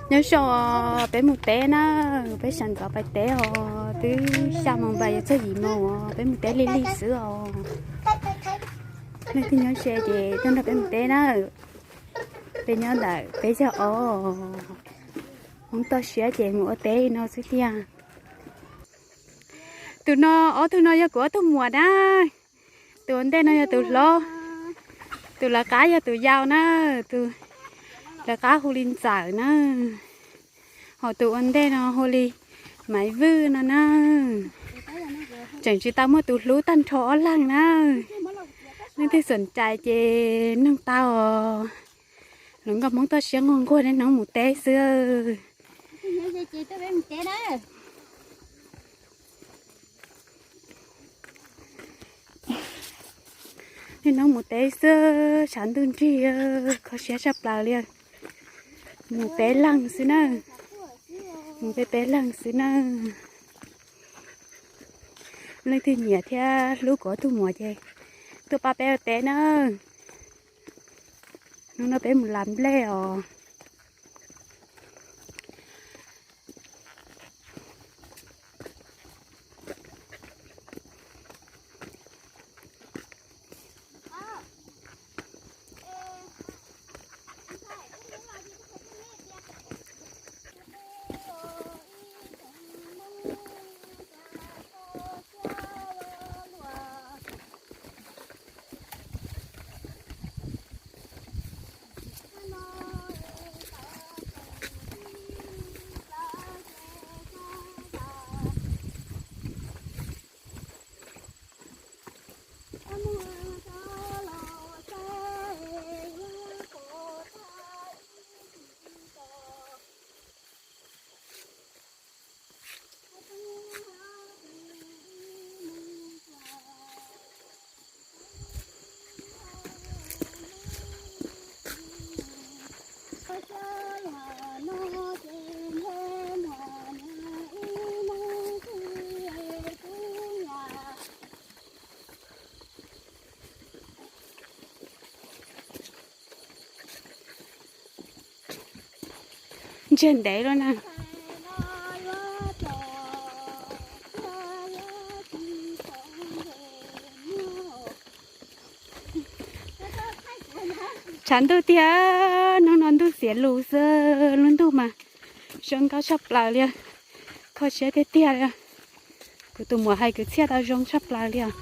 Nyob zoo, peb mus teb na, peb sawv ntxov pais teb os, twb xya moos npais yuav txog yim moos os, peb mus teb lig lig xwb os. Leej twg nyob ze ces tuaj nrog peb mus teb na. Peb nyob ntawm peb caug ob, Hmoob toj siab ces mus ua teb no xwb tiag. Tus no, ob tug no yog kuv ob tug muam na. Tus ua ntej no yog tus hlob, tus lawv qab yog tus yau na, tus lawv qab hu li Ntxawm na, ho tus ua ntej no hu li Maiv Vwj no na. Tseem tsis tau muaj tus hlub tag nrho ob leeg na. Leej twg xom cai ces noog tau os. Hluas nkauj Hmoob toj siab nquag nquag, niaj hnub mus teb xwb. Niaj hnub mus teb xwb, tshav ntuj nrig, kho siab tshaj plaws li. Mus peb leeg xwb na, mus peb peb leeg xwb na. Leej twg nyiam thiab hlub kuv ob tug muam ces tuaj pab peb ua teb na. Hnub no peb mus lav nplej os. Ntsiag ntev lawm na. Tshav ntuj tiag, hnub no ntuj xiav lus xwb, lub ntuj mas zoo nkauj tshaj plaws li, kho siab tiag tiag li. Kuv tus muam hais kwv txhiaj tau zoo tshaj plaws li os.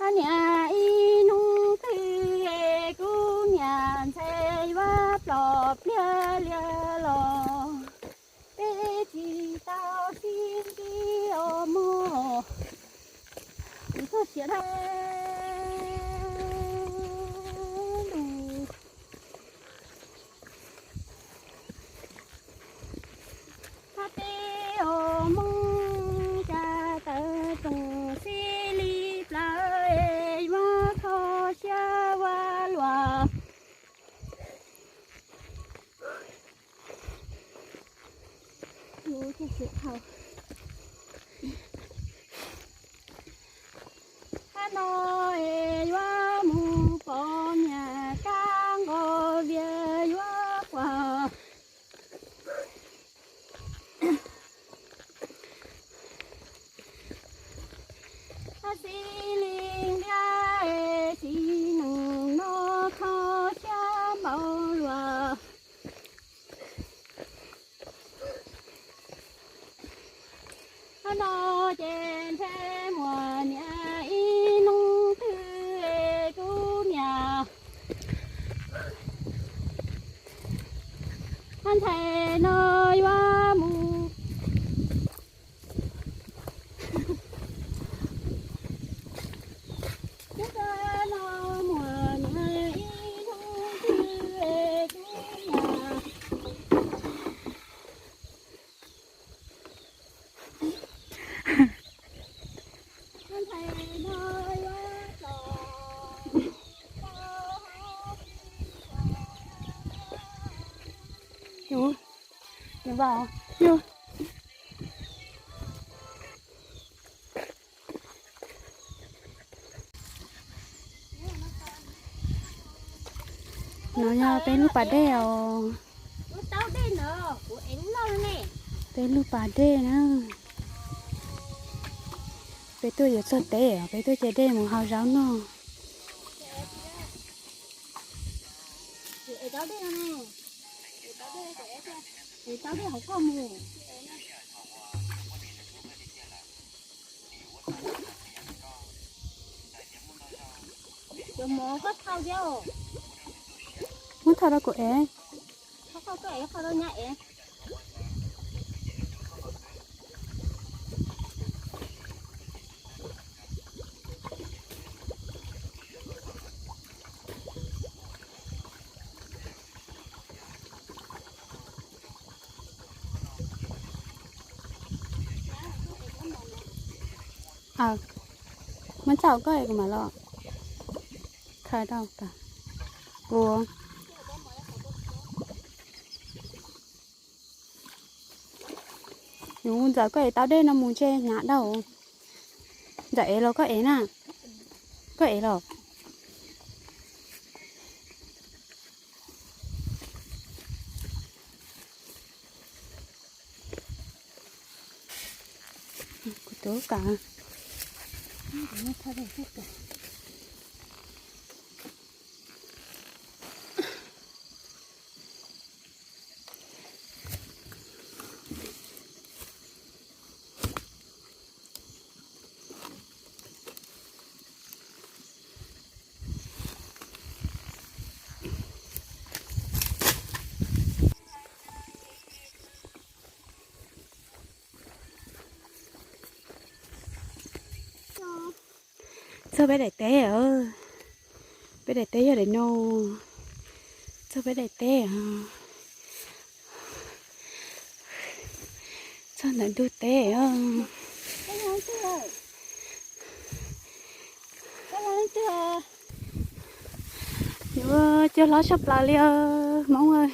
Niam, ib hnub twg kuv niam ntxhais yuav plom pliag lias los peb tsis tau sib ntsib os mog. Kuv txog siav lus. Hab peb os Hmoob, cas tawv tsoom xib li plawv es yuav kho siab ua luaj. Hab no es yuav mus pom niam kab nqos vias yuav quas. Hab xib li ntiab es tsis neem no kho siab npaum luaj. Hab no ces ntshe muaj niam ib hnub twg es kuv Ntxhais no yuav mus. Hnub no muaj ib hnub twg es kuv niam. Ua, ua, ua. No yog peb lub pas dej os. Peb lub pas dej na. Peb tuaj yuav txog teb, peb tuaj ce dej mus hau zaub noj. Muab thau rau kuv ev. Muab txaus koj es kuv mam los khaws rau tas. Ua, Ntxawm, koj ev tau dej no mus ntshe hnyav dau. Ntxawm ev los koj ev na. Koj ev los. Kuv tus kam. Txog peb daim teb os. Peb daim teb yog daim no. Txog peb daim teb os. Txog ntawm ntug teb os. Yuav cua hlob tshaj plaws li os Hmoob.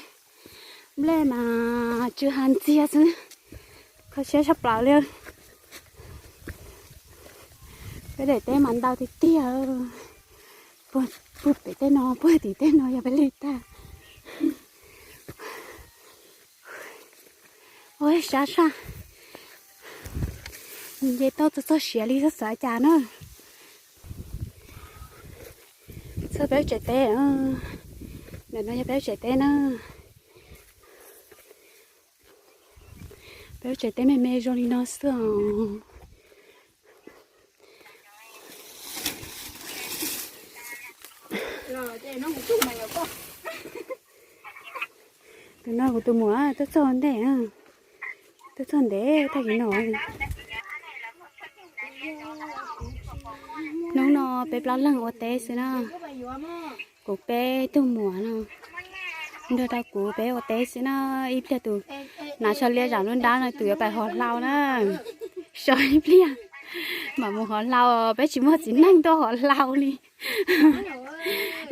Nplej mas tsw ha ntxiag xwb. Kho siab tshaj plaws li. Peb daim teb mas ntau tiag tiag. Puag pem tej no, puag tim tej no yog peb li tag. Ua sab sab. Nce toj txog txog siav li txhob xav cas na. Txog peb tsev teb. Ntawm no yog peb tsev teb na. Peb tsev teb me me zoo li no xwb os. Tus no kuv tus muam tuaj txog ntej, tuaj txog ntev tag kis no. Hnub no peb plaub leeg ua teb xwb na. Kuv peb tug muam no nrog rau kuv peb ua teb xwb na. Ib pliag tus hnav tsho liab zam lub nrab no tus yuav pais hov hlau na. So ib pliag mam mus hov hlau, peb tsis muaj txiv neej tuaj hov hlau li.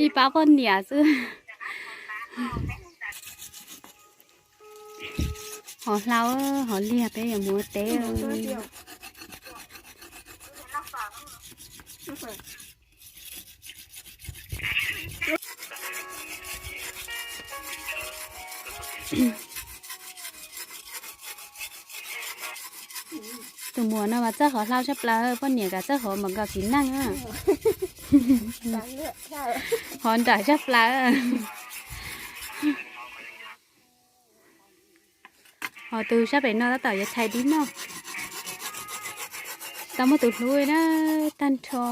Ib pab poj niam xwb. Hov hlau, hov liag peb yuav mus ua teb. Tus muam no mas txawj hov hlau tshaj plaws, poj niam kam txawj hov mas nkaus txiv neej na. Hov nrawm tshaj plaws. Hov tus sab pem no tab tom yuav thais dib noj. Tsis tau muaj tus hlub na, tag nrho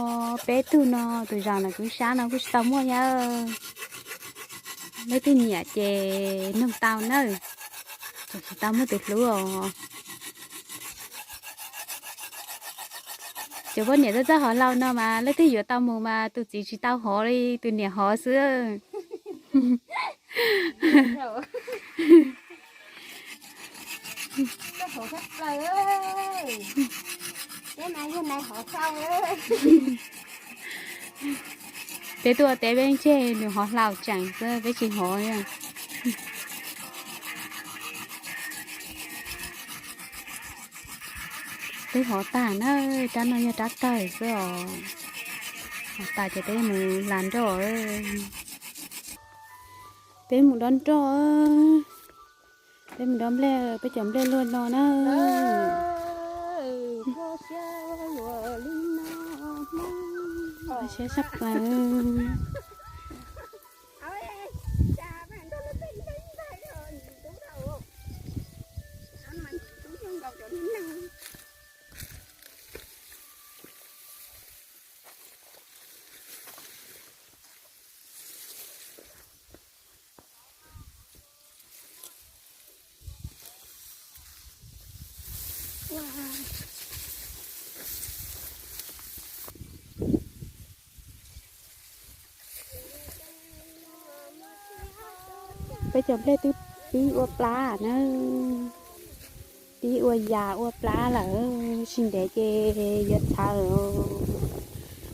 peb tug no, tus zaum no kuv sab no kuj tsis tau muaj thiab. Leej twg nyiam ces nug tau nawb. Tsis tau muaj tus hlub os. Cov poj niam txawj txawj hov hlau no mas leej twg yuav tau mus mas tus txiv tsis tau hov li, tus niam hov xwb. Peb tuaj teb peb ntseg nws hov hlau tseem xwb, peb tsis hov li. Twb hov tag na, rab no yog rab kawg xwb os. Hov tas ces peb mus hla nroj. Peb mus dob nroj, peb mus dob nplej, peb cov nplej luaj no na. Siab tshaj plaws. Peb cov nplej twb pib ua plab na, pib ua yas ua plab lawm, tsis ntev ces yuav txhawv.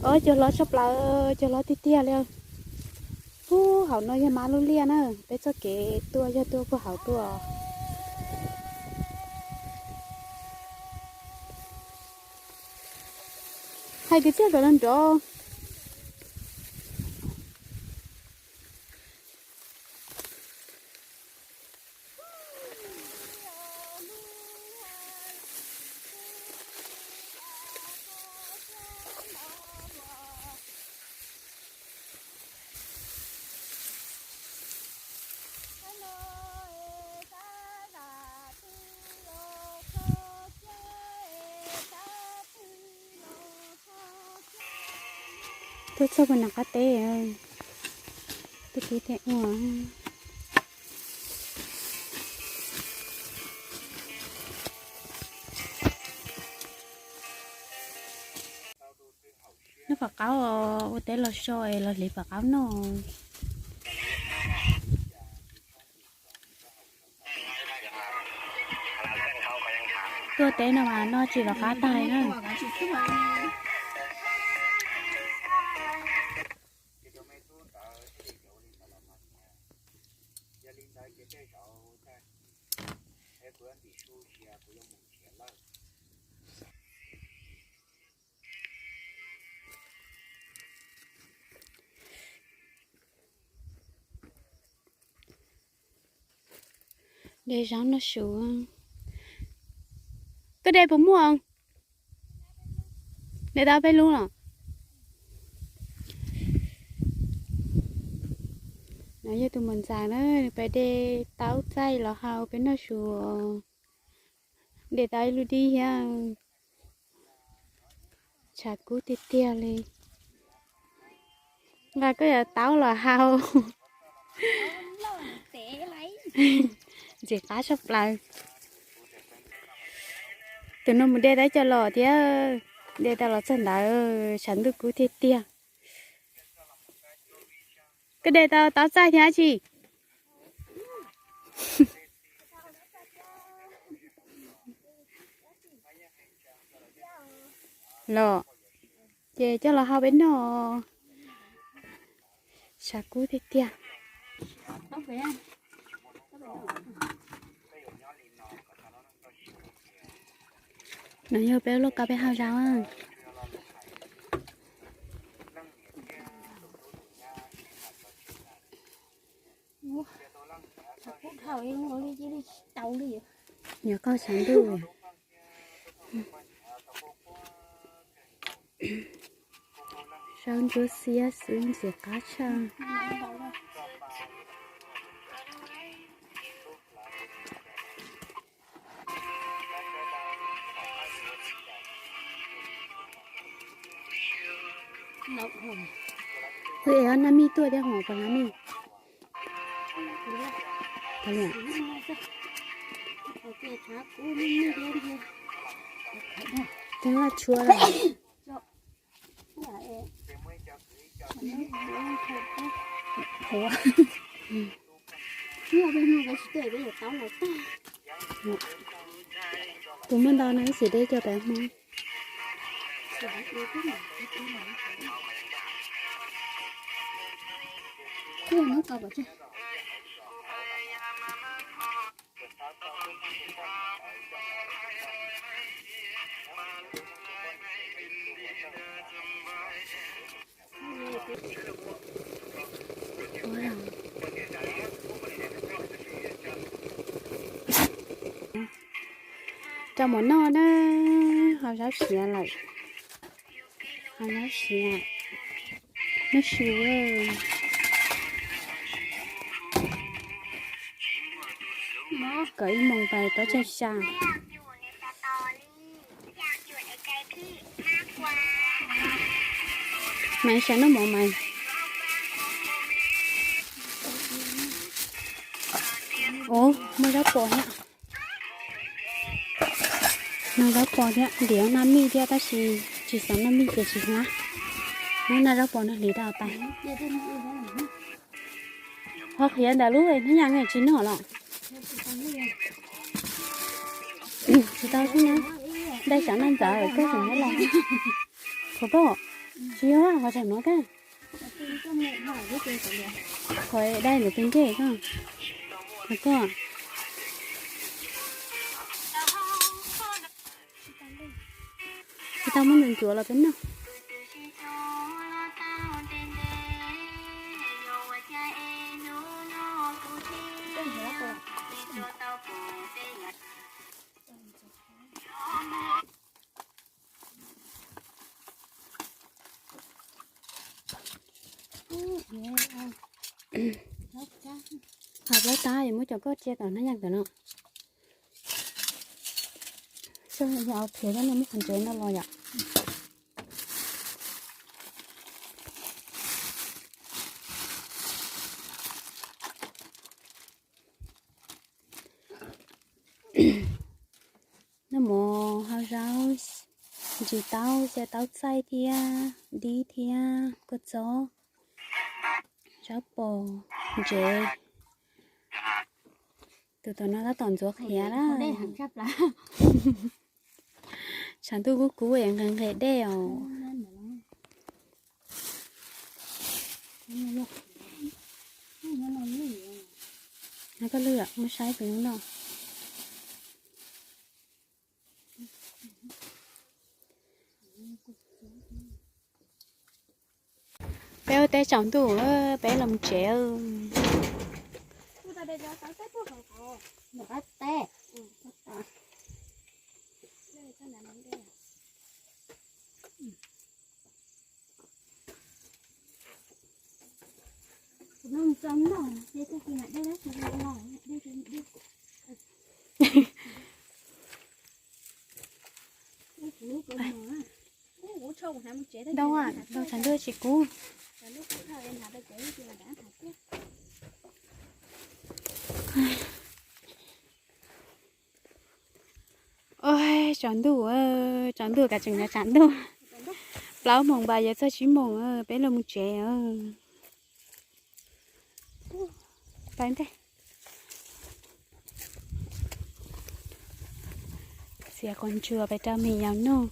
Os, cog hlob tshaj plaws, cog hlob tiag tiag li. Puag hauv no yog Mab Lub Liaj na, peb txoj kev tuaj yog tuaj puag hauv tuaj. Hais kwv txhiaj nrov los nrov. Tuaj txog puag nram qab teb, tuaj pib tej ua. Noj pom qaub, ua teb los so es los hliv pom qaub noj. Tuaj teb no mas noj tsis los qab tag na. De zaub noj su. Koj de puas muaj? De tau peb lub los? No yog tus muam ntxawm na, peb de taub txaij los hau peb noj su. De tau ib lub dib thiab. Tshav kub tiag tiag li. Nqa koj cov taub los hau. Ntxim qab tshaj plaws. Tus no mus de tau cov los thiab, de tau los txog ntawd tshav ntuj kub tiag tiag. Koj de tau taub txaij thiab tsis? Los, ces coj los hau peb noj. Tshav kub tiag tiag. No yog peb lub kab peb hau zaub. Nyob qaug tshav ntuj. Saub ntsuab xiab xwb ntxim qab tshaj. Wb es ob naj mij tuaj thiab hos pos na nej. Twb laj tshuab lawm. Tus muaj ntau no ib txhis deb coj pem Hmoob. Rau mov noj na, ho zaub siav lawm, ho zaub siav, noj su. Kom ib moos pais plaub caug xya. Maiv, saib noj mov Maiv. Ov, muaj zaub pos thiab. Noj zaub pos thiab, ntiav naj mij thiab tab sis tsis xav noj mij ces tsis hlab. Muab noj zaub pos nrog hliv rau tais. Ho qhiav ntawm lub hnab yas tsis noj los? Tsis tau xwb na. Dai xyav noj ntxav koj tseem muab los. Qhov koj, tsis yog qhov tseem no koj. Qhov dai ntawm tus ncej koj. Qhov koj. Tsis tau muab ntxuav ntxuav los peb noj. Hauv plaub tab es muab cov koj cia tom hnab yas ntawm no. Xyov yog qhiav thiab no muab qhov ntsev no los yom. Noj mov hau zaub, ntsis taub, xyaw taub txaij thiab dib thiab kua txob, zaub pos, ntsev. Tus tom no tab tom ntxuav qhiav lawm. Tshav ntuj kub kub es nqes nqes dej os. No koj lwj, muab saib tus no. Peb ua teb tsaus ntuj, peb los mus tsev. Ntau, ntau tshav ntuj tsis kub. Oj, tsaus ntuj, tsaus ntuj kav tseem yog tshav ntuj. Plaub moos npas yuav txog tsib moos, peb los mus tsev. Pais ntej. Txiav qos ntsuas pais rau me nyuam yaus noj.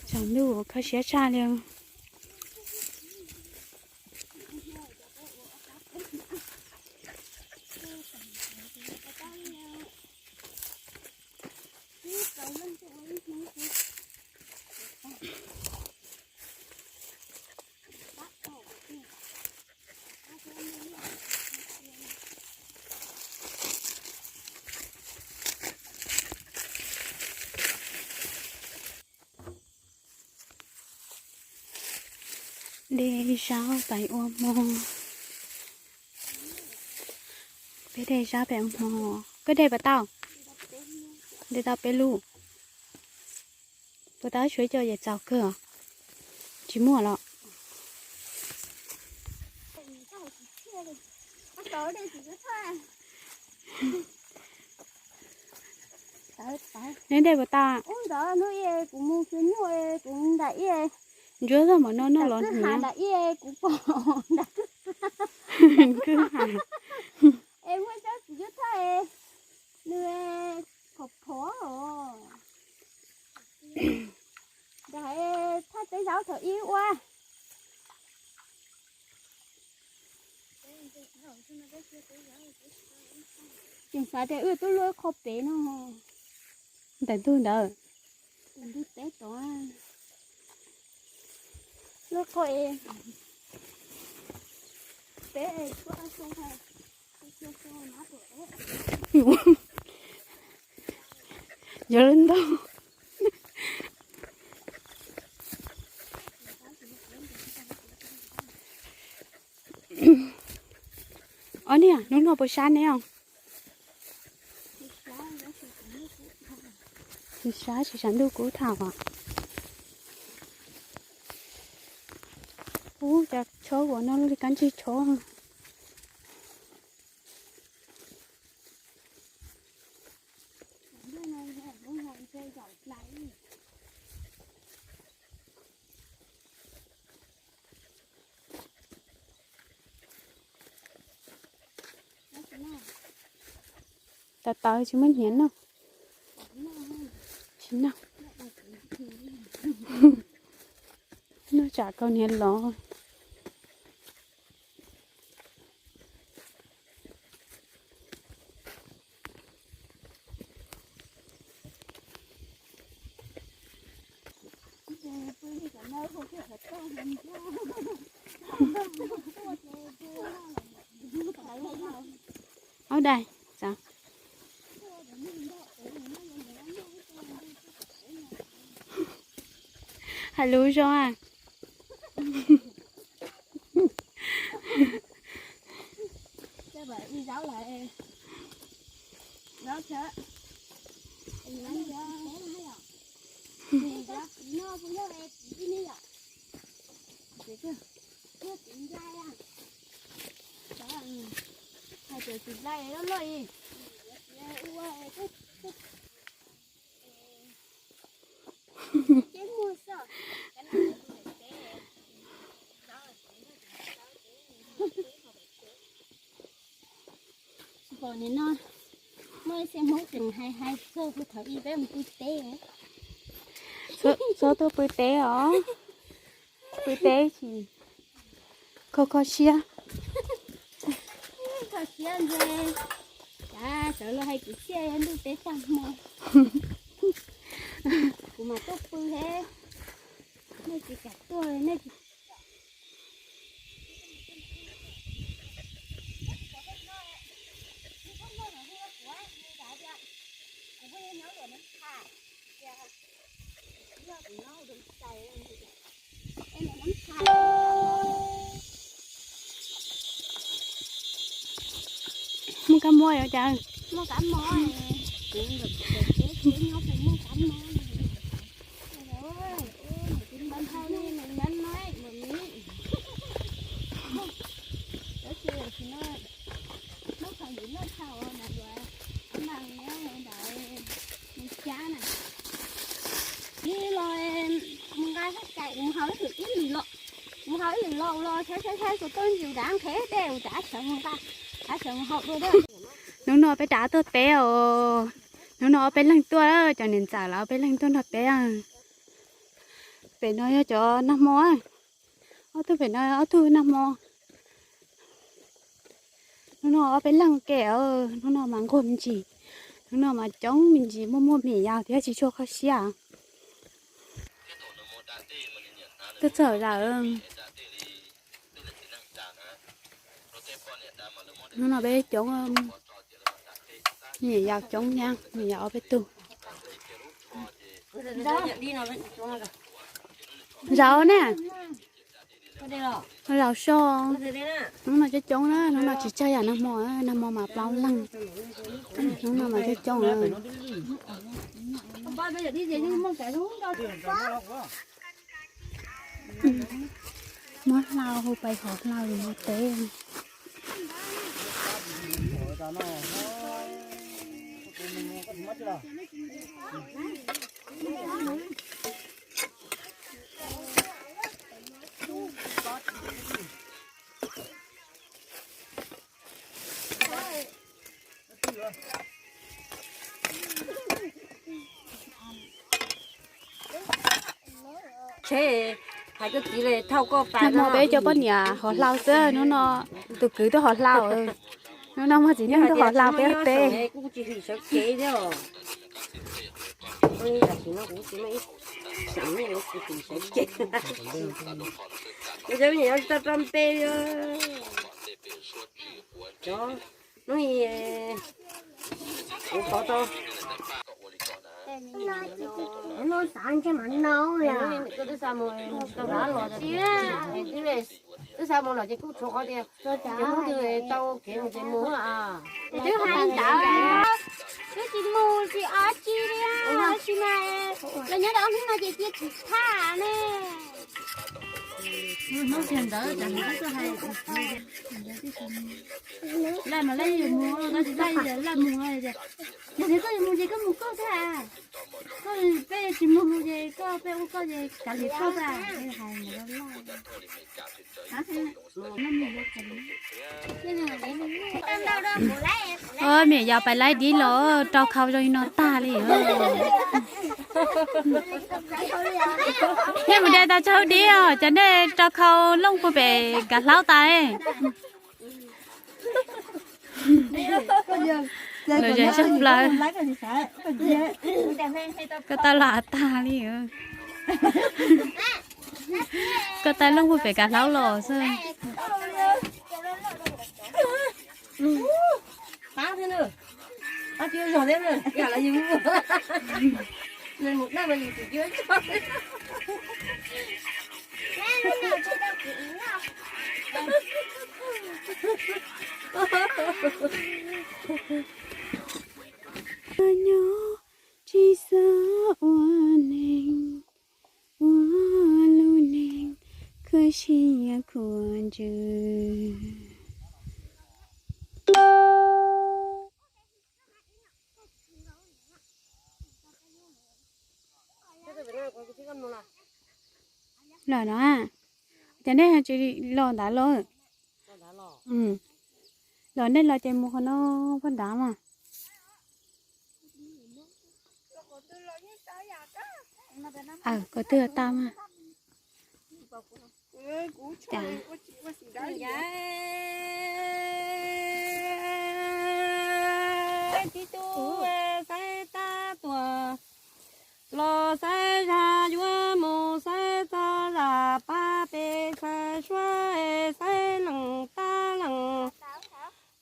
Tsaus ntuj kho siab tshaj li. De zaub pais ua hmo. Peb de zaub pais ua hmo. Koj de puas tau? De tau peb lub. Puas tau tshuav ib co yam txaus kawg? Tsis muaj los? Tsis muaj. Neb dej puas tau? Ub, ntawd hnub ib kuv mus xyuas nyuj, kuv nram ib, ntsuab zog mov no noj los hniav nram ib, kuv pom nram kwj ha. Es muaj ib tsob txiv cuab thaj, nws phom phom os. Nram thaj teb zaub thaum ib ua. Tseem xav tias wb tuaj luaj qho pem no. Ntawm ntug ntawd. Ntug teb tod. Luaj qho es peb tuaj xyoo. Yog lub ntau. Ob niag, hnub no puas sab neb os? Tsis sab, tsis sab ntuj kub tham os. Ub, cov tshob uas no li kab ntsig tshob. Tawv tawv tsis muaj hniav noj. Tsis noj. Noj tsam kau hniav los. Ob daig, hais lus zoo a. Pom nim no muaj ib txhia Hmoob tseem hais hais txog thaum ub peb mus pw teb. Txhob tuaj pw teb os. Pw teb tsis kho kho siab. Kho siab ntshe cas sawv los hais kwv txhiaj ntuj teb tag hmo. Kuv mam tuaj pw he. Nej tsis kam tuaj nej tsis Muaj kab mob yuav cas? Muaj kab mob, kuv nkaum teb teb nyob kuv muaj kab mob. Ib los mus nqa thaj cais mus haus ib lwm ib lwm los, mus haus ib lwm los los saib saib saib kuv tuaj ntsis ua cas nqhis dej ua cas sawv mus nqa, sawv mus haus dua. Hnub no peb rov tuaj teb os. Hnub no ob peb leeg tuaj, cov niam ntxawm lawv ob peb leeg tuaj nrog peb. Pem no yog cov nag hmo, ob tug pem no ob tug nag hmo. Hnub no ob peb leeg ua ke, hnub no mas nquag me ntsis, hnub no mas coob me ntsis, muaj muaj me nyuam yaus thiab tsis tshua kho siab. Tuaj txog lawm. Hnub no peb coob, me nyuam yaus coob thiab, me nyuam yaus ob peb tug. Zaum ne, zaum so. Hnub no coob coob na, hnub no tsis tsawg yam nag hmo, nag hmo mas plaub leeg. Hnub no mas coob coob. Muab hlau hu pais hauv hlau mus teb. Nag hmo peb cov poj niam hov hlau xwb, hnub no tus kwv tuaj hov hlau, hnub no muaj txiv neej tuaj hov hlau peb peb. Twb xa mus los ces kuj tshuav qhov tias cov Hmoob twg tau kev mus ces mus. Twb hais ntawd, twb tsis mus tsis ob tsis li, tab sis mas los nyob rau ob hnub no ces cia tsis tham ne. Hnub tiag ntawd, laj mas laj yuav mus, tab sis laj mus, yog tias koj yuav mus ces koj mus koj xwb. Koj peb tsis mus ces koj peb ua koj ces kav liam koj xwb. Ua me nyuam yaus pais laib dib los rau khau zoo li no tag li. Nej mus de tau tsawg dib os, cov nej rau khau looj puag pem kav hlaub tas. Lawv zem zog plaws. Koj tau los tag li. Koj tau looj puag pem kav hlaub los xwb. Nyob tsis xav ua neeg, ua lub neeg khuv xim khuv ntsws. Los no, ces nej tsis los ntawd los? Los nej los ces mus qhov no, poj nrad mas. Aw, qhov twg tau mas. Cas tib tug xaiv tab tuam los xaiv zag, yuav mus xaiv txog zam pab pes xaiv suab, xaiv leej tab leej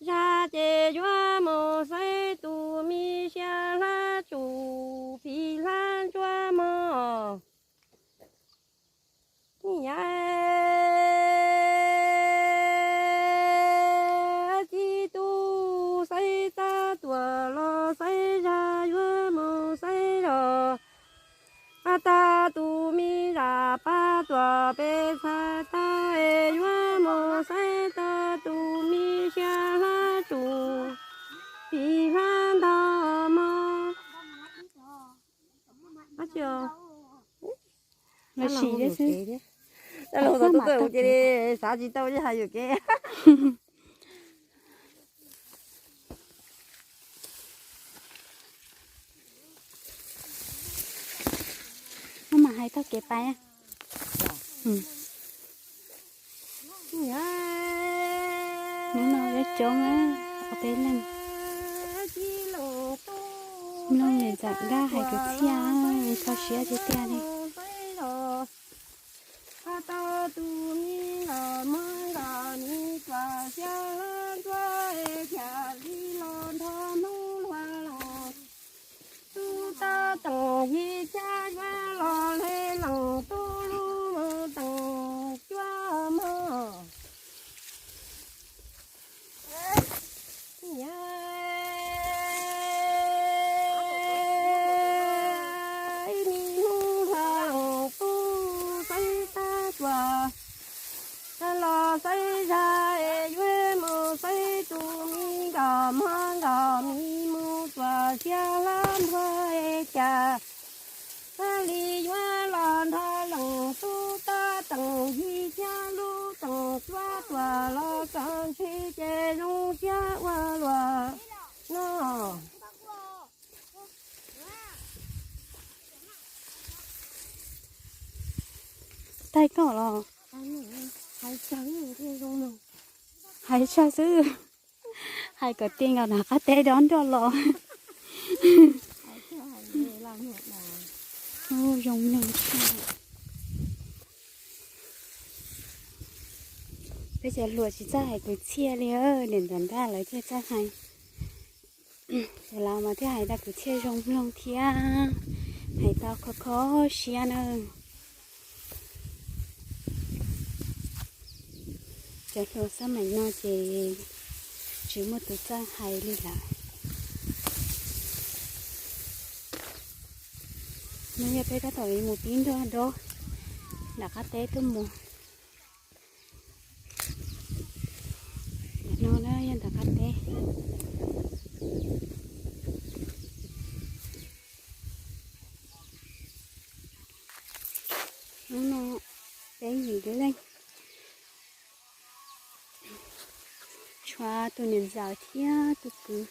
zag ces yuav mus xaiv tus me sia hlab tsum phim hlab ntsuab mog. Yam tib tug xaiv tab tuam los xaiv zag, yuav mus xaiv zog tag tus me zam pab tuam pes xaiv tag, yuav mus xaiv tag tus me sia hlab tsum phim hlab ntog mog. Xav tsis tau hais yuam kev. Maj mam hais taug kev pais. Hnub no coob coob, ob peb leeg. Mloog niam ntxawm Nkaj hais kwv txhiaj, kho siab tiag tiag li. Tau tus me los mog los me tuam xyab ntsuab, thiaj li los nrog hnub luag los. Tub tab teem yig cab yuav los le leej tub lub mus teem cuab mog. Yam me hnub luag leej tub xaiv tab tuam los xaiv zag, yuav mus xaiv tus me nkauj mog, nkauj me mus tuam xyab hlab cas, li yuav los nrog leej tub tab teem yig thiab lub teem cuab tuaj los txog ntshis ces zoo siab ua luaj no. Taij koj los hais tsawg xwb, hais kom tias nkaus nram qab teb dob nroj los. Zoo mloog tshaj. Peb cov hluas tsis txawj hais kwv txhiaj li, niam ntxawm nrab lawv thiaj txawj hais. Cov laus mas thiaj hais tau kwv txhiaj zoo mloog thiab hais tau kho kho siab na. Cov hluas xab maim no ces tsis muaj tus txawj hais li lawm. No yog peb tab tom mus pib nrog dob nram qab teb tuaj mus. No na yog nram qab teb. Hnub no peb yim leej, tshuav tus niam ntxawm thiab tus kwv,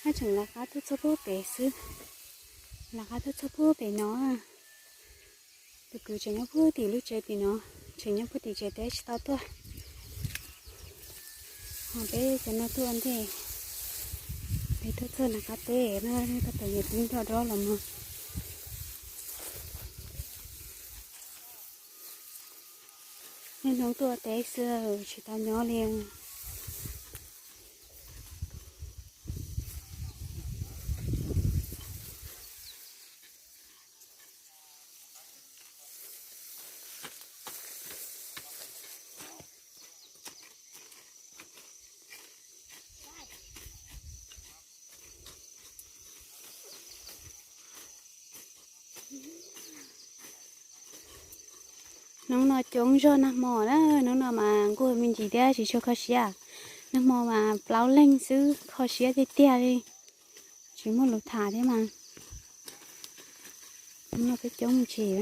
haj tseem lawv qab tuaj txog puag pem xwb, lawv qab tuaj txog puag pem no. Tus kwv tseem nyob puag tim lub tsev tim no, tseem nyob puag tim tsev teb tsis tau tuaj. Ho peb cov no tuaj ua ntej, peb tuaj txog nram qab teb no, tab tom yuav pib nrog dob los mog. Niaj hnub tuaj teb xwb tsis tau nyob li. Hnub no coob zog nag hmo na, hnub no mas nquag me ntsis thiab tsis tshua kho siab. Nag hmo mas plaub leeg xwb kho siab tiag tiag li, tsis muaj lus tham thiab mas. Hnub no peb coob me ntsis.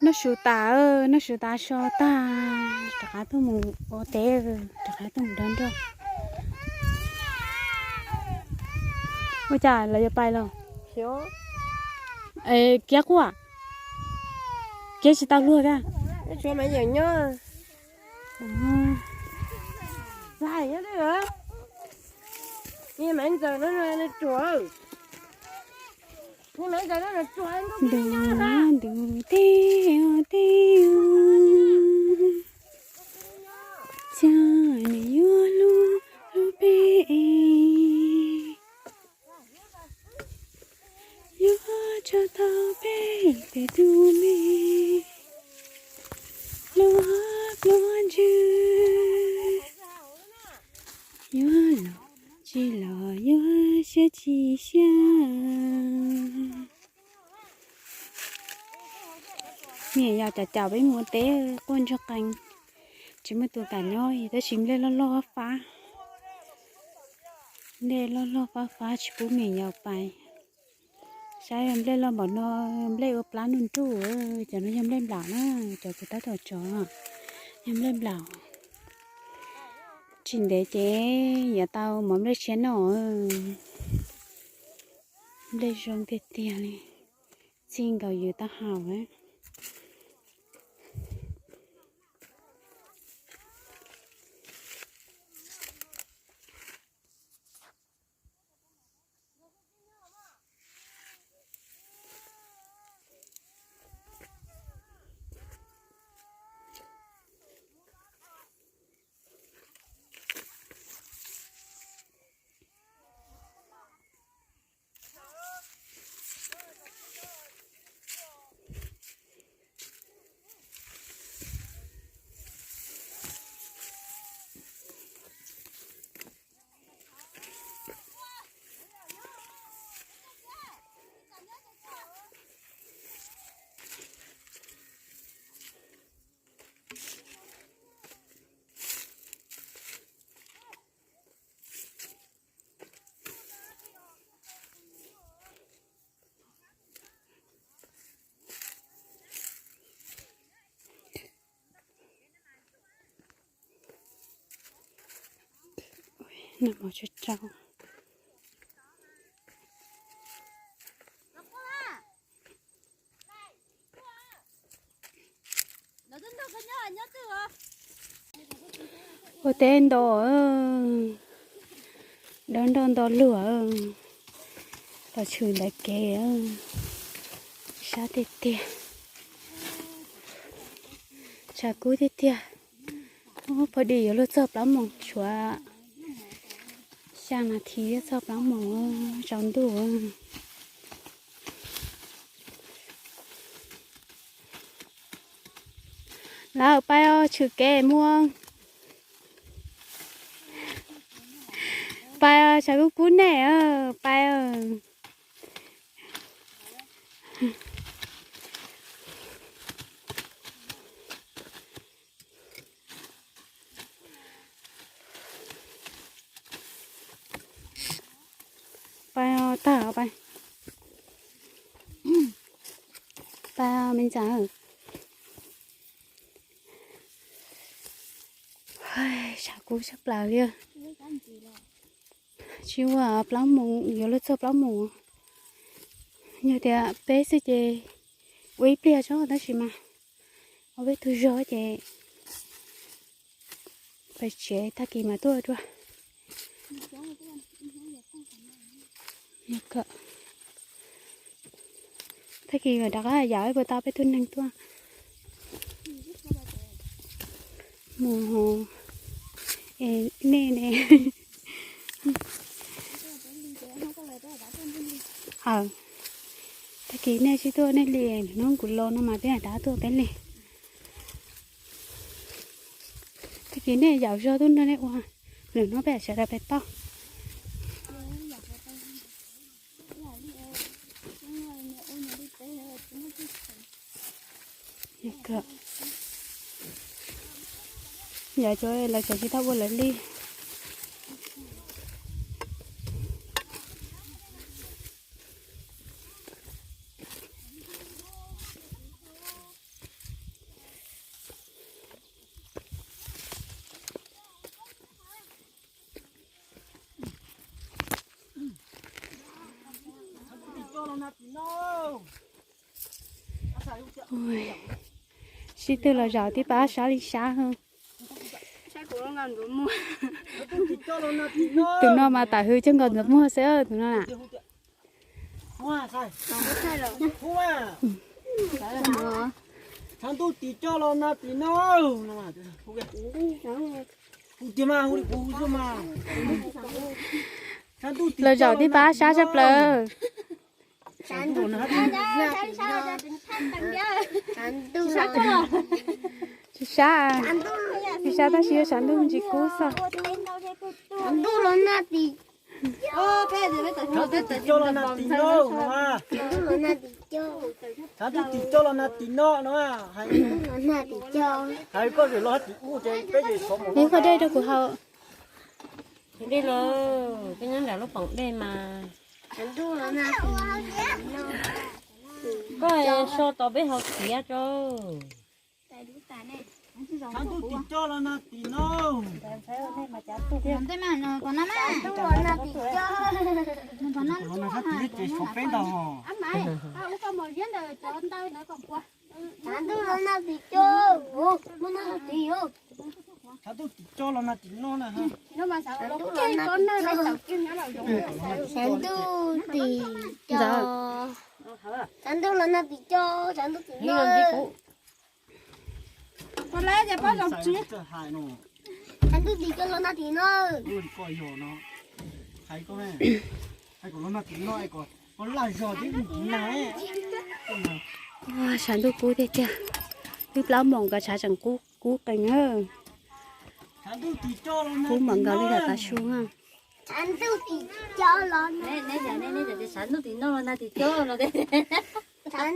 Noj su tas, noj su tas so tag, rov qab tuaj mus ua teb, rov qab tuaj mus dob nroj. Ua cas lawv yuav pais los? Kiab quaj, kiab tsis tau luag ka. Ntu ntu teb teb, cas nws yuav hlub hlub peb, yuav tso tau peb pem tus me luag pluag ntsws, yuav los tsis los yuav siab tsis siab. Me nyuam yaus caum caum peb mus ua teb quaj ntsuag qees, tsis muaj tus kam nyob tab sis nplej loj loj fab fab, nplej loj loj fab fab tsis pub me nyuam yaus pais. Saib nplej loj npaum no, nplej ua plab nruj nruj, cov no yog nplej nplaum na, cov kuv tab tom tso yog nplej nplaum. Tsis ntev ces yuav tau mov nplej tshiab noj. Nplej zoo tiag tiag li, txij nkaus yus taub hau. Nag hmo tsau tsau. Ua teb nto, dawb nroj nto luag, los tshwm ntawm kev, sab tiag tiag, tshav kub tiag tiag. Pog dim yuav luag txog plaub moos, tshuav xya nas this thiab txog plaub moos tsaus ntuj. Lawm, pais os, tshwm kev mus. Pais os, tshav kub kub nej, pais os. Pais os, tag os, pais. Pais os me ntxhais. Tshav kub tshaj plaws li. Tsis ua plaub moos, yuav luag txog plaub moos. Yog tias peb xwb ces ua ib pliag tso, tab sis mas ua peb tug zog ces pais tsev, tag kis mas tuaj dua. Tag kis rov qab yam ib puas tau peb tug neeg tuaj. Mus, es nej ne? Aw, tag kis nej sib tuaj nej li, hnub kuv los no mas peb rov qab tuaj peb li. Tag kis nej yaum zog tuaj nrog nej ua, lwm hnub peb sawv daws pais tau. Yog cov lawv tseem tsis tau ua lawv li. Sib tw los zaum tib pab sab li sab. Tus no mas tam hwv coj nkaus ntxuav muag xwb tus no na. Tshav ntuj tim coj los no tim no. Los zaum tib pab sab tshaj plaws. Tsis sab, tsis sab tab sis yog tshav ntuj ntsis kub xwb. Tshav ntuj tim coj los no tim no. Tshav ntuj tim coj los no tim no no. Hais koj zem los tim ub ces peb zem xov mus. Ib qho dej rau kuv haus. Dej los, peb nyob nram lub poom dej mas. Koj so tos peb haus txiav tso. Tshav ntuj tim coj los no tim no. Tshav ntuj tim coj. Ces xov peb ntag. Tshav ntuj los no tim coj, los no tim coj. Tshav ntuj tim coj los no tim no na. Tshav ntuj los no tim coj. Tshav ntuj los no tim coj, tshav ntuj tim no. Tshav ntuj tim coj los no tim no. Tshav ntuj kub tiag tiag, twb plaub moos ko tshav tseem kub kub qees na. Kub npaum nkaus li thaum tav su na.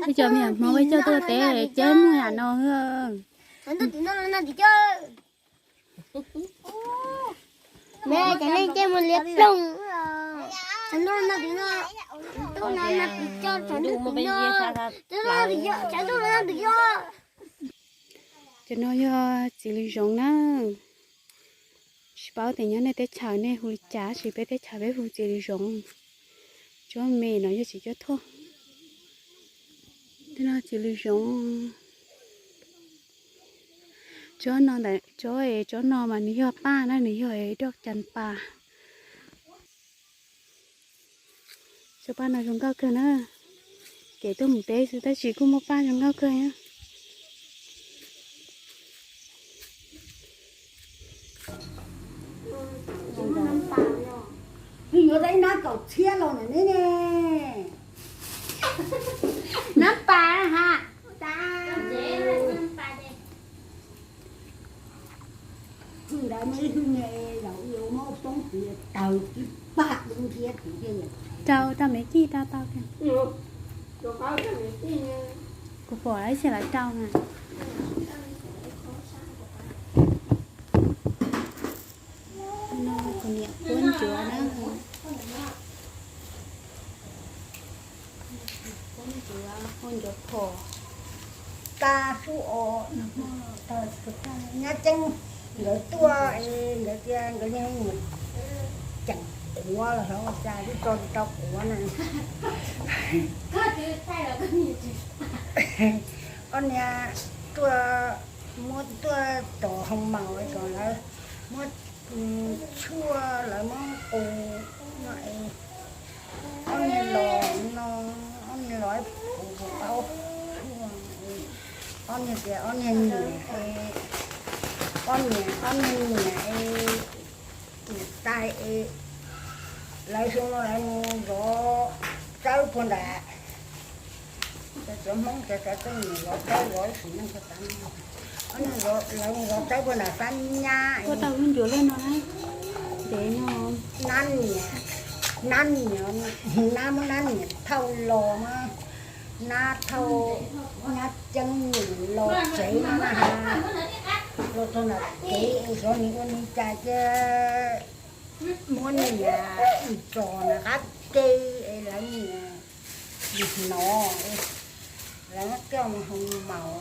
Ib co me nyuam Hmoob peb coj tuaj teb ces muaj yam no. Cov neeg ces mus liab ploog. Tshav ntuj no tim no, tshav ntuj no no tim coj, tshav ntuj tim coj, tshav ntuj no tim coj. Cov no yog txiv lws zoov na. Paub tias nyob nej teb chaws nej hu li cas, tab sis peb teb chaws peb hu txiv lws zoov. Tsob me no yog txiv cuab thuaj. Tej no txiv lws zoov. Tsob no ntawm tsob, tsob no mas nws yog paj na, nws yog doj cas pas. Tsob paj no zoo nkauj kawg na. Kev tuaj mus teb xwb tab sis kuj muaj paj zoo nkauj kawg na. Yuav tau ib nab kaum txhiab los ntawm neb ne. Nab pas ha. Ntawd muaj ib tug niag zaum yuav muab poob tid tawg tib pab dub nthiab tid thiaj. Rau rau me kij rau tau. Kuv pom ib txhia lawv rau na. No kuv niam puab ncuav na. Puab ncuav, ua ncuav phom. Tag xub os, nyab Ceeb nkawd tuaj es nkawd tias nkawd yeej mus ceem quav los xyov ua cas twb tso tsis tau quav na. Ob niag tuaj, muab tuaj tos hoo maum kom lawv muab tshuaj, lawv muab qus no es ob niag los no, ob niag los puv puv qaub tshuaj, ob niag tias ob niag niam es, ob niag, ob niag niam es, niam tais es, lawv xyoo no lawv mus zov tsawb puag nram, cov Hmoob cov txawj nim zov tsawb zov ib sim neej, lawv mus zov tsawb puag nram Xab Nyab. Puab tau lub ncuav loj no na, ntev no. Nab niam, nab niam, nab muab nab niam thauj los mas, nab thauj, nyab Ceeb niam los tsev no na has, los txog nram kev es xyov nws ua li cas ces muab niam tso nram qab ke es lawv niam hnov, lawv muab coj mus hoo maum,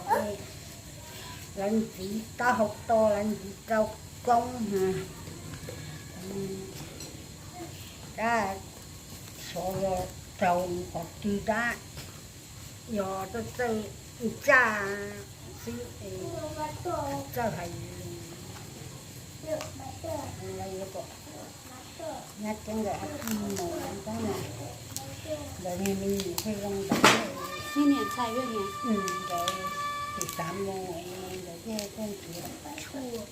lawv ntxiv taub hau to, lawv ntxiv rau koob, tab xyov los raug qhov twg tab, yog txawj txawj ntsaj xwb es txawj hais lus. Nyab Ceeb nkawd ob tug mus tab, nkawd niag me nyuam thiaj zoo ntawd. Nkawd tsis xav mus, nkawd thiaj tuaj nrhiav tshuaj.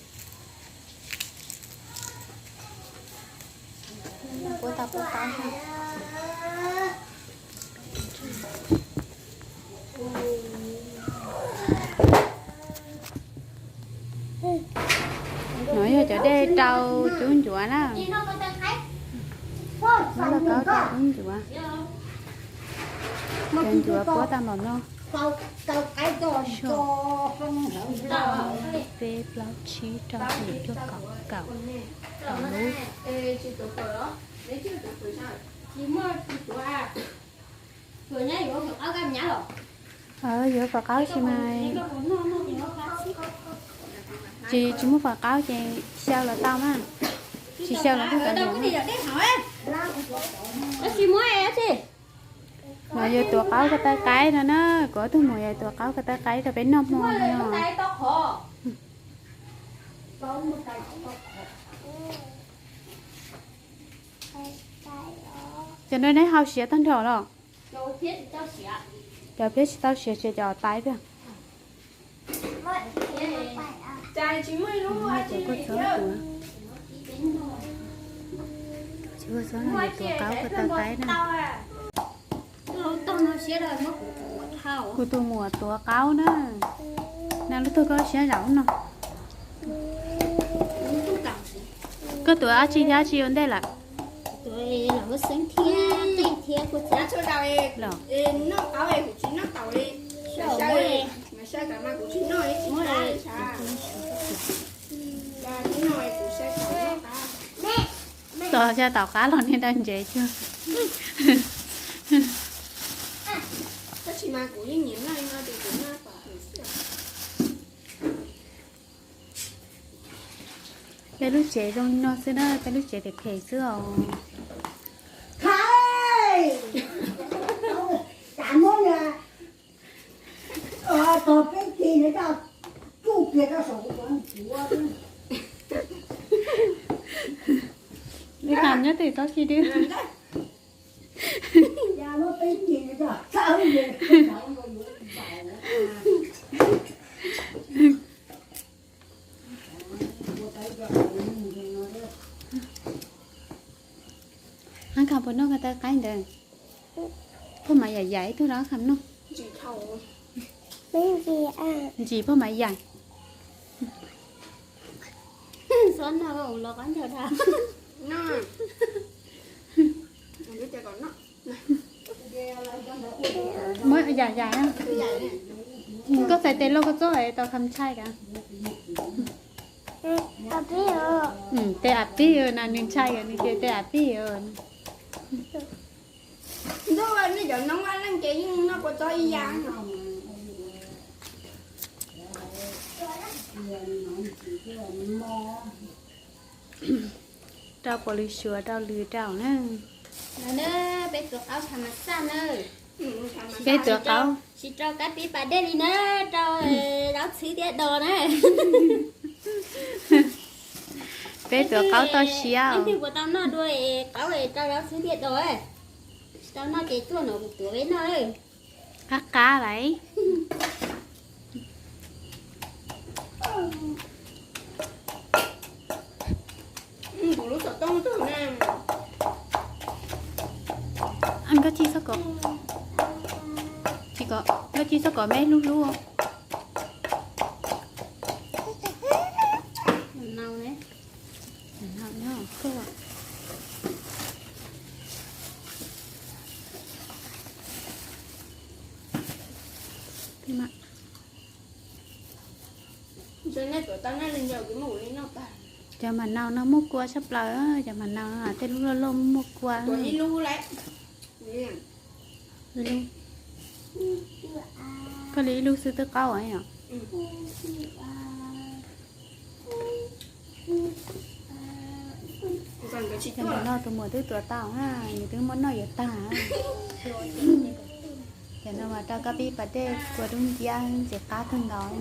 Puab tau puab qaub. No yog cov dej rau cub ncuav na. Muab lauj kaub rau cub ncuav. Cov ncuav puab tau npaum no. Peb, plaub, tsib, rau, yim, cuaj, kaum, kaum, kaum lub. Yuav fawm qaub tsis mas, tsis, tsis muaj fawm qaub ces xyaw los tau mas, tsis xyaw los tau. No yog tuav qaub ko taw qaib no na, kuv ob tug muam yog tuav qaub ko taw qaib rau peb noj hmo no. Cov no neb hau siav tag nrho los? Cov phiab tsis tau siav, siav cov tais pag. Tsis muaj txob tuav, tsis muaj txob no tuav qaub ko taw qaib na. Kuv tus muam tuav qaub na, na lub tug koj siab zaum no. Koj tuav dab tsi thiab, dab tsi ua ntej lawm? Los, tos xyaw tom qab los niag daws ntsev cuag. Peb lub tsev zoo li no xwb na, peb lub tsev phem phem xwb os. Ib qas nyob twj txhob khi dwb. Ab, kham puas noj ko taw qaib ntawd? Phauj Maiv yaim yaim ib tug rau kham noj. Ntsis Phauj Maiv yaim. Muab yaim yaim. Koj txhais tes lauj, koj txhob tau kham ntshai kav. Tes av pib no nws ntshai, nws tias tes av pib. Ntuj, nej cov noob vaj leej ces yeej noj kua txob ib yam. Rau puas lwm suav rau lwm rau na. No na, peb tuav qaub tham mas xaj na. Peb tuav qaub, tsis rau kab pib pas dej li na, rau zaub txhwb thiab dos na. Peb tuav qaub toj siab. Leej twg puas tau noj dua qaub rau zaub txhwb thiab dos? Tsis tau noj ces tuaj no kuv tuav peb noj. Qab qab lawm. Nkauj Ci xub kom, Nkauj Ci xub kom me hlub hlub. Cov mam nau no muaj kua tshaj plaws, cov mam nau no tej lub loj loj muaj kua. Koj li ib lub xwb twb qaub os. Cov no tus muam twb tuav tau na, nws twb muab noj yuav tag. Cov no mas rau kab pib pas dej kua dub nciab ntxim qab kawg nkaus.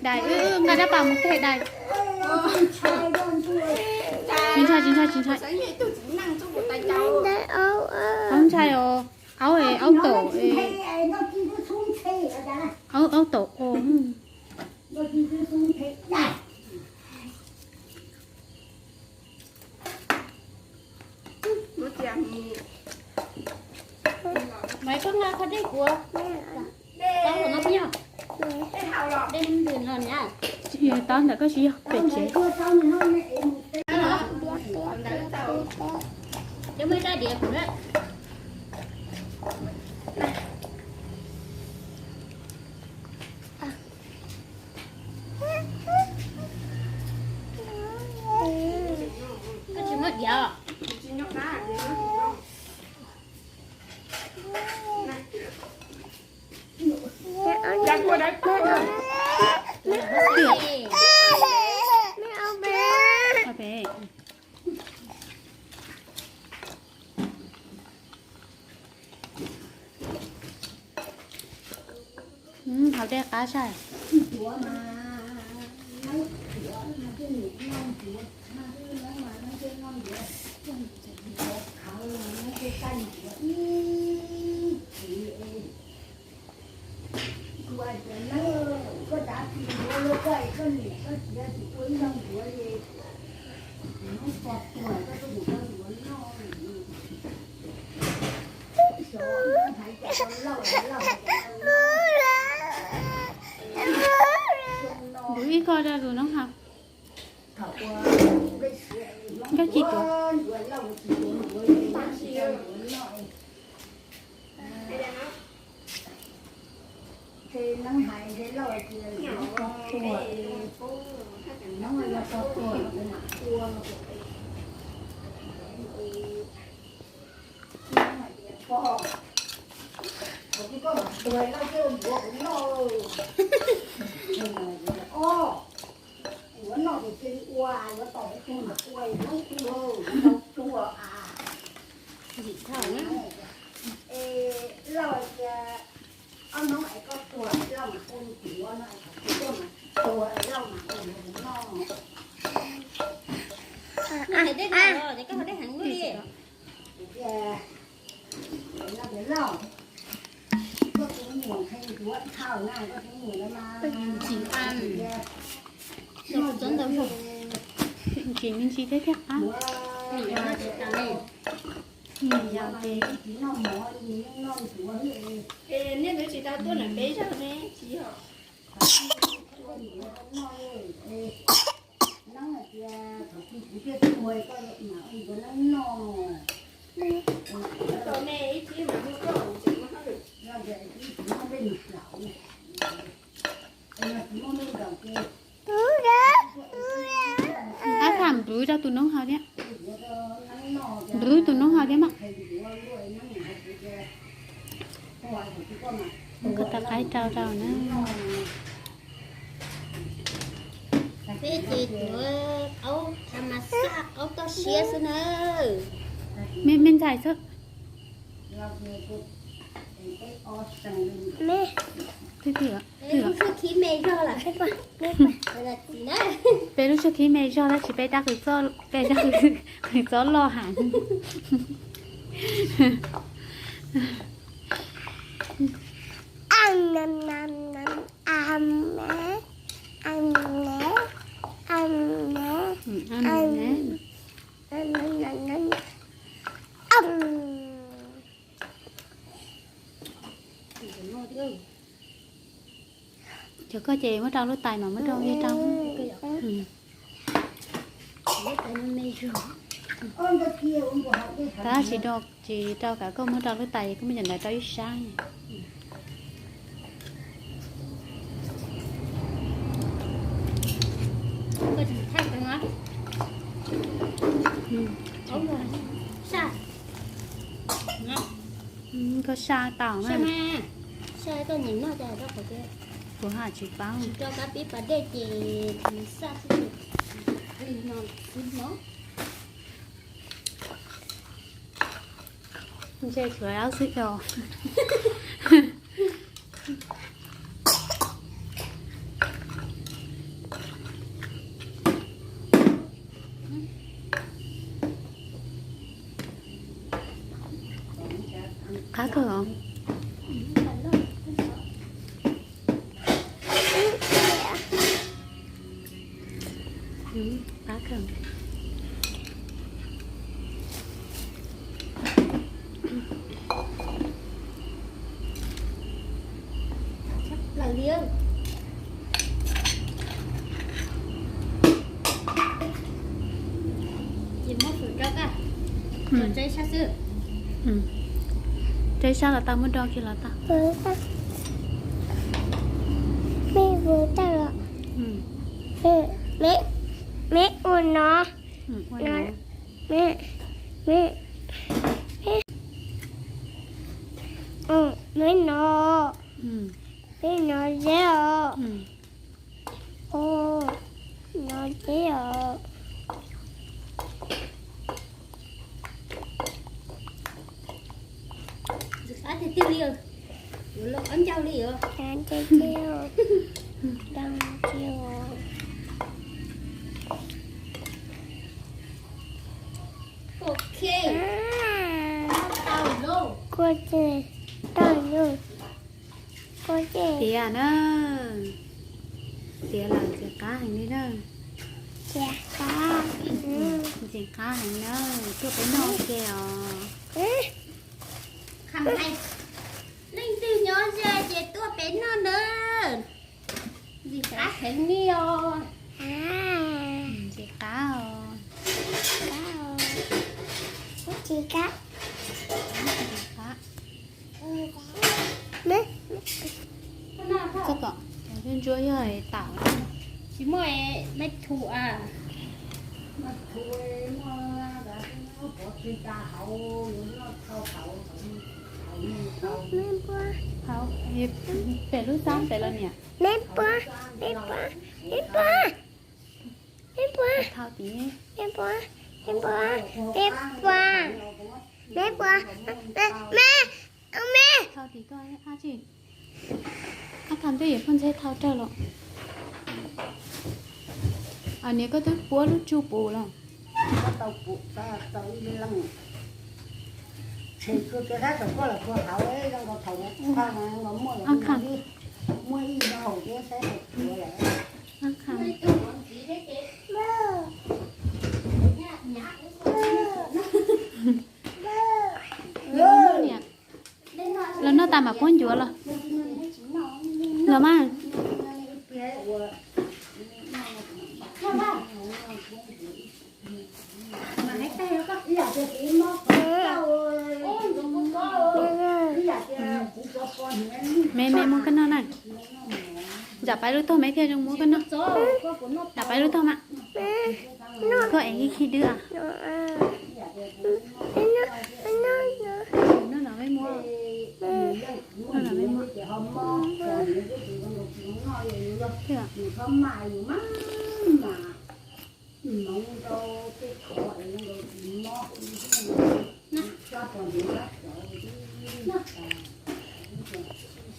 Dais, wb nqa dab pas mus teg dais. Tsis ntshai, tsis ntshai, tsis ntshai. Aub ntshai os, aub, aub tom, aub, aub tom os. Maiv, koj nqa qhov dej kuv, tau los no peb noj. Dej ntws no na. Tsis yog tau ntawm koj, tsis yog pem tsev. Cov muaj ib rab diav kuv na. Koj tsis muaj diav. Haus dej qab saib. Ntuv ib ko rau tus noob haus. Nkauj Ci tuav. Ces Neeb hais ces Lauj tias, Neeb yog tog tuag los kuv mam ua no. Neeb hais tias, Pog, thaum twg koj mam tuag Lauj thiaj ua ncuav kuv noj? Os, yuav noj ces cia li ua, yuav tom tus mam ua, Neeb tuag, Neeb tuag a. Es Lauj tias, Ob hnub es koj tuag Lauj mam ua ncuav no, es thaum twg koj mam tuag Lauj mam ua ncuav kuv noj. Koj hais dej los, koj hais dej heev li. Tias, Lauj, koj tus me nyuam nqhis ncuav dhau na, koj tus me nyuam no mas tsis nqhis me ntsis thiab thiab qab. Yog ces nej tsis tau tuaj ntawm peb zog ne, tsis yog. Ab, tham nrwv rau tus noob haus thiab. Nrwv tus noob haus thiab mas. Koj tau qaib rau rau na. Peb ces tuav qaub tha mas xaj qaub toj siab xwb na. Me, me ntxhais xwb. Twb twb Lub suab khib me zog lawm. Peb lub suab khib me zog tab sis peb dab qws txob, peb dab qws txob loj heev. Cov koj ces muab rau lub tais mas muab rau ib rau. Tab sis tsis rau kawm, koj muab rau lub tais, koj muab cov ntawd rau ib sab. Koj saj tau na. Kuv haj tsis paub. Ntshe tsuav dab xwb os. Qab kawg os. Qab kawg. Plaws li. Ces muab fwm rau koj, rau ib sab xwb. Rau ib sab los tau, muab rau kiag los tau. Meb ua tau los? Meb ua no. Meb no, meb no zeb os. Os, no zeb os. Ntxim qab tiag tiag li os. Yuav loj qab ncauj li os. Ntxim qab tiag tiag. Ntxim qab tiag. Ok. Tau lauj. Kuv ces tau lauj. Kuv ces tiav na. Tiav lawm ntxim qab heev li na. Tiav qab. Ntxim qab heev na. Tuaj peb noj ua ke os. Leej twg nyob ze ces tuaj peb noj na. Ntxim qab heev li os. Ntxim qab os. Ntxim qab. Ntxim qab. Koj tom ntsuab yog tam tsis muaj me thu a. Pem lub xab pem los niam. Thau tim. Thau tim koj ab tsi. Ab kham twb yuav phoj ntxeb thau rawg los. Niam koj twb puab lub tsuj pus los. Ab kham. Ab kham. Los noj tas mam puab ncuav los. Los mas. Me me muab koj noj na. Ntsam pab lub tog me thiaj zoo muab koj noj. Ntsam pab lub tog mas. Koj es ib khib dwb a. Noj no me muab. Noj no me muab.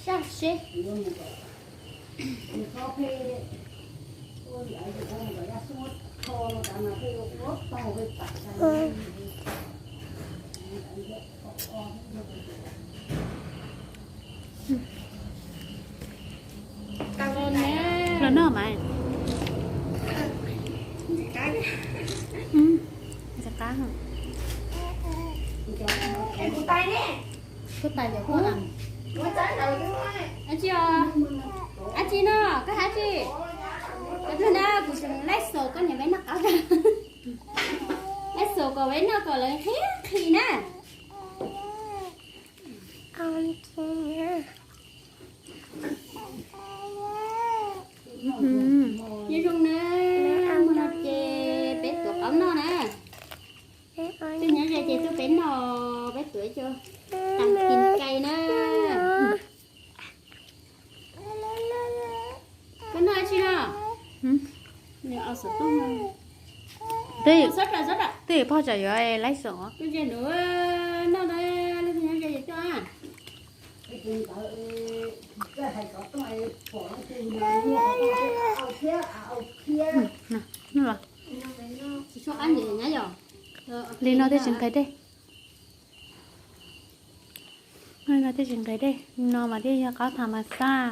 Sab seb. Los noj mas. Ntxim qab. Koj tais cov koj a. Ab tsi os, ab tsi no, koj hais tsi? Koj tug na kuv tseem laij xaus koj niam peb noj qab. Laij xaus kom peb noj kom lawv qhib qhis na. Nyob zoo na, mus no ces peb tuav qaub noj na. Twg nyob ze ces tuaj peb noj, peb tuav ib co tag kis kais na. Koj noj ib tsi no? Twb, twb phoj tsam yuav laij xaus. Noj na, leej twg nyob ze ces tuaj. Noj los. Li no thiaj tsis nqhis dej. Li no thiaj tsis nqhis dej, no mas thiaj yog qaub tham mas xaj,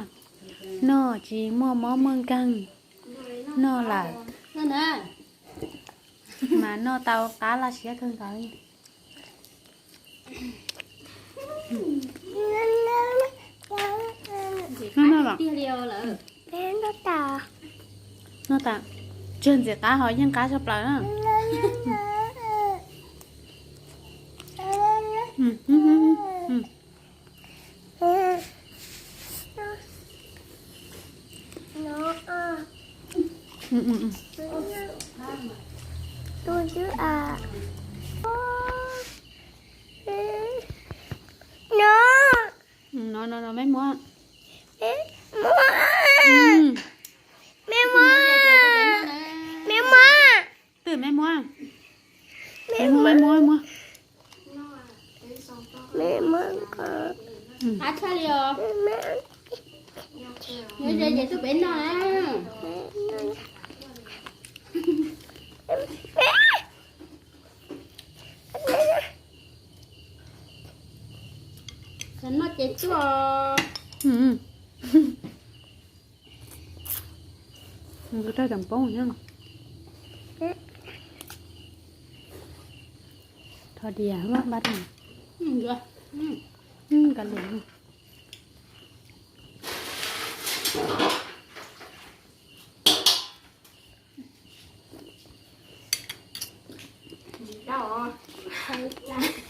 noj tsis muaj mob muaj nkeeg, noj lawm mas noj tau qab laj siab kawg nkaus li. Noj tas, tsawg ntxim qab ho yeej qab tshaj plaws na. No no no, mej muab. Mej muab. Mej muab. Twb mej muab. Mej muab, mej muab, mej muab. Qab tshaj li os. Nyob ze ces tuaj peb noj na. Noj ces tuaj. Rau tam poob na. Tho dias npaj, npaj rau. Ka lus.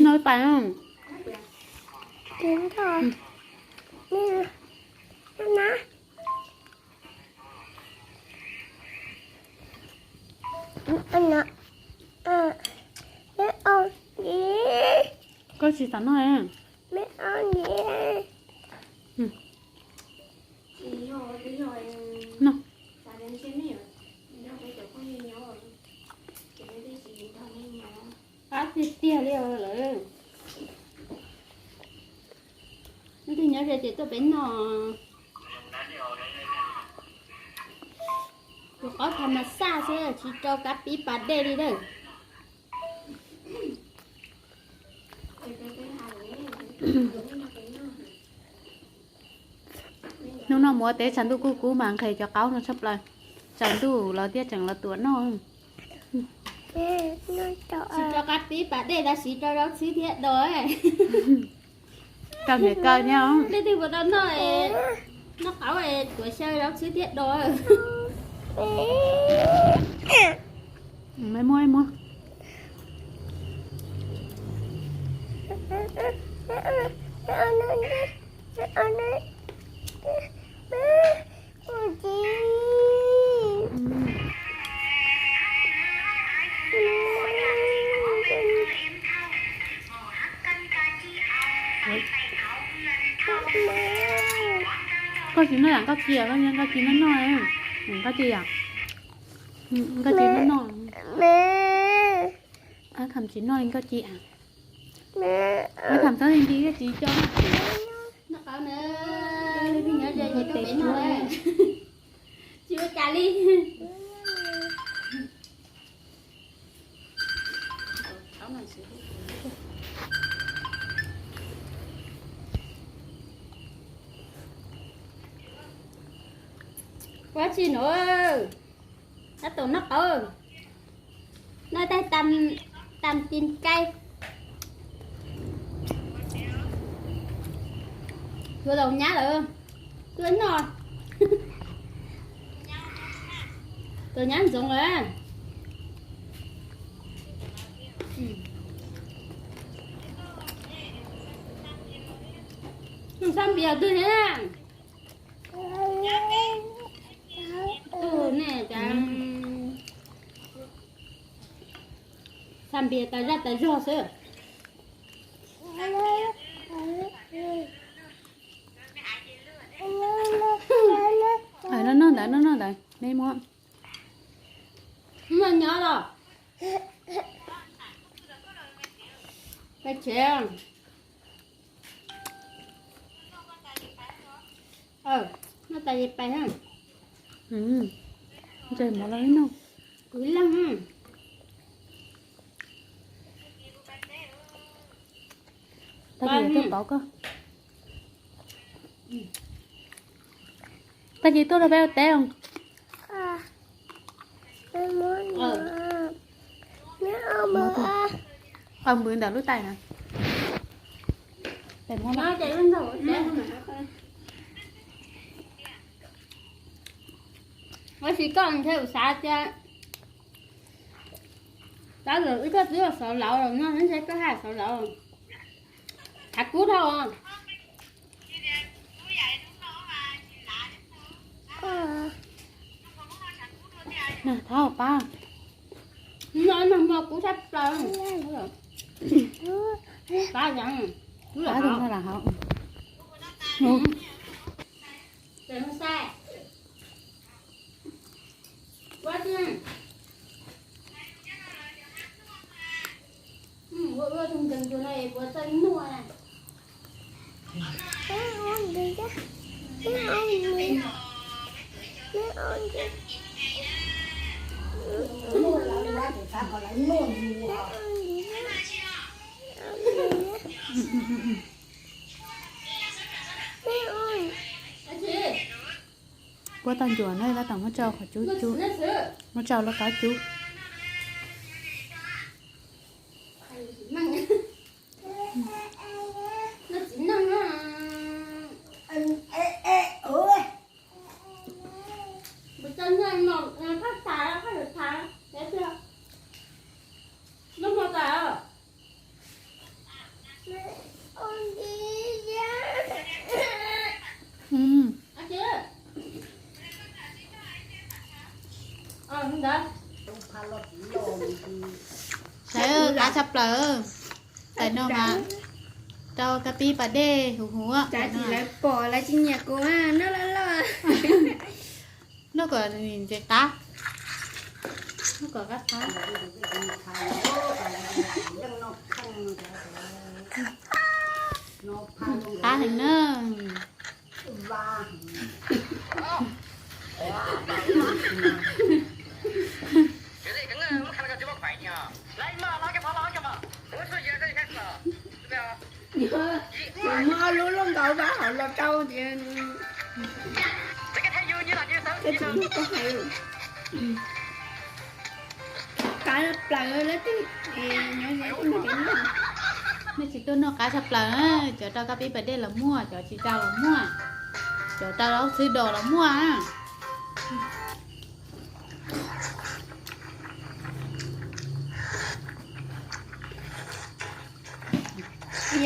Noj ib pais. Koj tsis xav noj? Noj. Qab tiag tiag li lawm. Leej twg nyob ze ces tuaj peb noj. Tus qaub tham mas xaj xwb tsis rau kab pib pas dej li lawm. Hnub no mus ua teb tshav ntuj kub kub mas nqhis cov qaub no tshaj plaws. Tshav ntuj los thiaj tseem los tuam noj. Tsis rau kab pib pas dej tab sis rau zaub txhwb thiab dos. Kawg niam kawg thiab. Leej twg puas tau noj, noj qaub tuam xyaw zaub txhwb thiab dos. Muab, muab. Koj tsis noj yam nkauj ci, koj nkauj ci noj noj. Nkauj ci yam, nkauj ci noj noj. Ab, tham tsis noj li nkauj ci. Ab, tham txhob nti nti tsis coj noj. Tsis ua cas li. Ua tsi nuav, tab tom noj qauv, noj tag tam, tam tin kai. Tuav laus nyab lawm, tuaj noj. Tuav nyab ntxoov lawm. Xab npias twg thiab? Tus ne cas xab npias tas zaj tas zog xwb. Noj noj ntawd, noj noj ntawd, me muab. Noj nyob los. Pais tsev. Noj tas ces pais. Ntshe mov los ib noj. Kwv leej. Tag kis tuaj pov koj. Tag kis tuaj rau peb ua teb os. Qau npws ntawm lub tais na. Tab sis koj ntshe xav tias tab lawm wb koj twb xav laus los no ntshe koj haj xav laus. Thav kub dhau. Thab pab. No no no kub sab plaws. Pab, pab tus no lam hauv. Puab tau ncuav na, tab tom muab tsau qhov cub cub, muab tsau lub qab cub. Saib qab tshaj plaws. Tais no mas rau kab pib pas dej huv huv. Lawv pom lawv tsis nyiam kuv, noj loj loj. Noj kom ntxim qab. Noj kom qab qab. Qab heev na. Muab ob lub lauj nkaus vaj hauv los rau tias, koj tsis nug koj hais. Qab plaws lawm, nej tsis tuaj noj qab tshaj plaws, cov rau kab pib pas dej los muaj, cov tsis rau los muaj, cov rau laub xwb dos los muaj.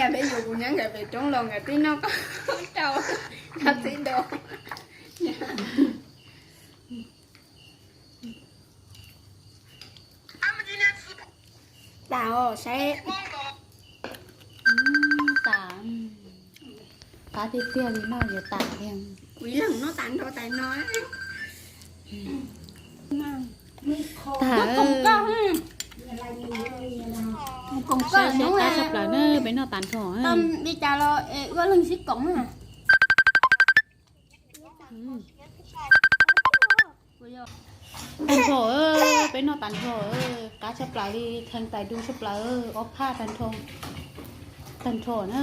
Yog peb yuav kuv nyob nkawd pem roob los nkawd twb noj rau, rau txiv dos. Tas os, saib. Tas, qab tiag tiag li no yuav tas tiag. Kuv ib leeg noj tas nrho tais no. Tas, saib saib qab tshaj plaws na, peb noj tas nrho. Li cas los ua leeg sib koom na. Tas nrho, peb noj tas nrho, qab tshaj plaws li, kheev tais du tshaj plaws, ob phaj tas nrho, tas nrho na.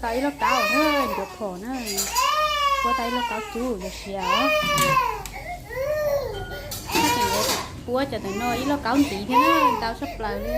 Tau ib lauj kaub na, ncuav phom na. Puab tau ib lauj kaub cub los siav os. Puab cov ntawm no ib lauj kaub ntiv thiab na, ntau tshaj plaws li.